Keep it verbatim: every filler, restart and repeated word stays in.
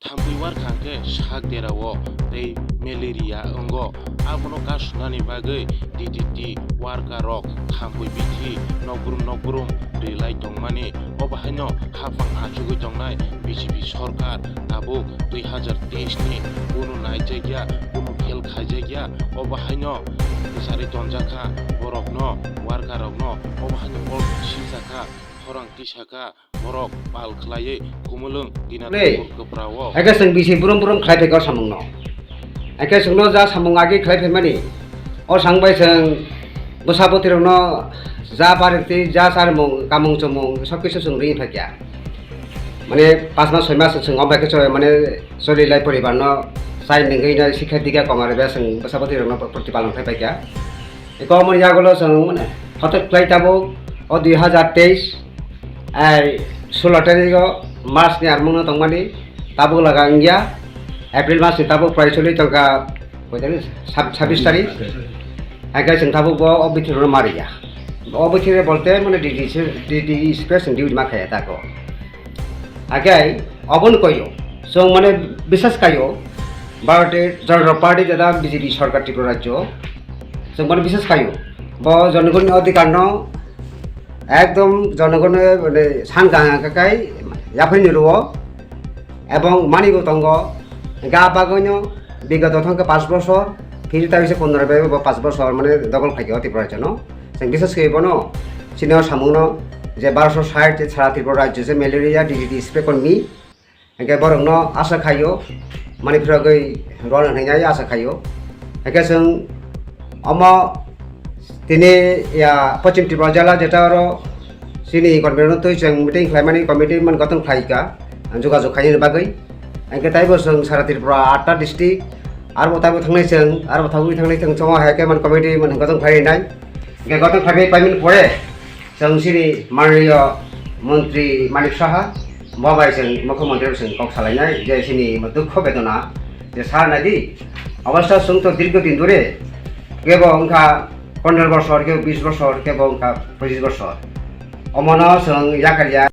Thampui warkha hwnkhe sak derao tei malaria wngo. Abono kasuknani bagwi D D T worker rok thampui bithi nokbrum nokbrum rilai tongmani. Obo haino haphang achugwi tongnai B J P sorkar tabuk dui hazar teis ni kunu naijakya, kunu khel khaijakya. Obo haino kwcharwi tonjakha borokno, worker rokno. Obo haino kok sijakha, khorang tisakha. Borok pal khlaiwi khumulwng dina Le. Tongmung kwprao. Eke chwng bisi brum brum khlai phaikha o samungno. Eke chwngno ja samung agi khlai phaimani, o samung bai chwng bwsa bwtwirokno ja barikti, ja charmung, kamung chumung, sob kisu chwng ringwi phaikha. Mane, pas mas, soi mas chwng o bai khe chole, mane, choli lai poribarno chai nengwi no sikha dikha koma rwbaui chwng bwsa bwtwirokno protipalon khai phaikha. Eko omo yagulo chwng mane hotok khlai tabuk o dui hazar teis, ai, sulo tarikh o March ni armung no tongmani tabuk laga wngya, April mas ni tabuk prai choli tongkha, koi tarikh? Sab-, sabbish tarikh. Hake chwng tabuk bo o bithi rok no mariya. O bithi rok bolte mane D D C, D D E express ni duty ma khaya tako. Hake oboni koyo chwng mane bisas kayo, Bharatiya Janata Party jada B J P sorkar Tripura rajyo, chwng mane bisas kayo. Bo jonogonni odhikar no ekdom jonogonni mane san kaham khe kai yaphai ni rwo ebong mani bo tongo. Ga bagwi no bigoto thangkhe pas bosor, phiri ta bisi pondro bai bo pas bosor mane dogol khaikhe o Tripura rajyo no. Chwng bisas khe bono chini o samung no je barosho sait je sara Tripura rajyo je malaria D D T spray kormi. Hingke borokno asa khaio, mani phirogwi rwna hinwi asa khaio. Hingke chwng omo tini ya Pochim Tripura jala jeta oro chini convener twi chwng meeting khlaimani committee man gotong khlaika, jogajog khainani bagwi. Hingke taibo chwng sara Tripura atta district, arbo taibo thangnai chwng, arbo thangwi thangnai chwng chongo hai khe man committee man gotong khlainai. Hingke gotong khlaiwi paimani pore, chwng chini manliyo montri Manik Saha, bo bai chwng mukhyamantri bai chwng kok salainai je chini dukho bedona je sa naidi, obostha chwng to dirgho din dure, kebo wngkha pondro bosor, kebo bis bosor, kebo wngkha pochis bosor. Omono chwng yakarya.